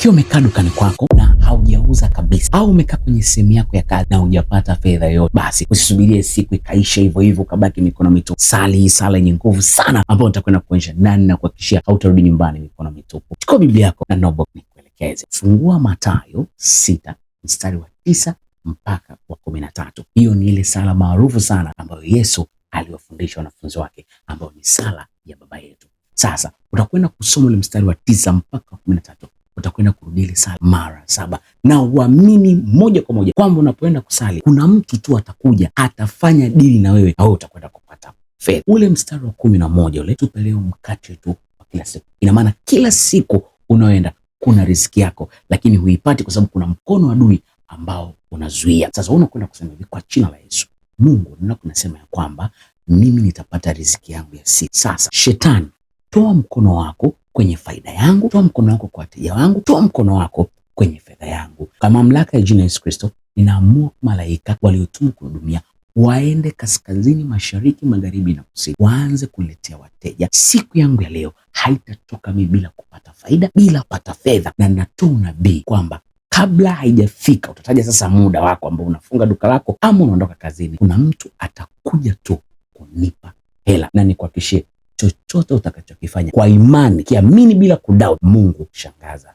Ukiwa umekaa dukani kwako na haujauza kabisa, au umekaa kwenye sehemu yako ya kazi na hujapata fedha yoyote, basi usisubirie siku ikaisha hivyo hivyo ukabaki mikono mitupu. Sali hii sala yenye nguvu sana ambayo nitakwenda kuonyesha nani na kuhakikishia hautarudi nyumbani mikono mitupu. Chukua Biblia yako na notebook nikuelekeze. Fungua Mathayo 6 mstari wa 9 mpaka wa 13. Hiyo ni ile sala maarufu sana ambayo Yesu aliwafundisha wanafunzi wake, ambayo ni sala ya Baba yetu. Sasa utakwenda kusoma ule mstari wa 9 mpaka wa 13, utakwenda kurudia ile sala mara 7, na uamini moja kwa moja kwamba unapoenda kusali kuna mtu tu atakuja atafanya dili na wewe, na wewe utakwenda kupata fedha. Ule mstari wa 11 ule, tupe leo mkate wetu wa kila siku. Ina maana kila siku unaoenda kuna riziki yako, lakini huipati kwa sababu kuna mkono wa adui ambao unazuia. Sasa unakwenda kusema hivi, kwa jina la Yesu, Mungu, ninakusema ya kwamba mimi nitapata riziki yangu ya siku. Sasa shetani, toa mkono wako kwenye faida yangu, toa mkono wako kwa wateja wangu, toa mkono wako kwenye fedha yangu. Kwa mamlaka ya jina Yesu Kristo, ninaamua malaika waliotumwa kuhudumia waende kaskazini, mashariki, magharibi na kusini, waanze kuletea wateja. Siku yangu ya leo haitatoka mimi bila kupata faida, bila kupata fedha, na natoa unabii kwamba kabla haijafika, utataja sasa muda wako ambao unafunga duka lako ama unaondoka kazini, kuna mtu atakuja tu kunipa hela, na nikuhakikishie chochote utakachokifanya kwa imani, kiamini bila kudoubt, Mungu shangaza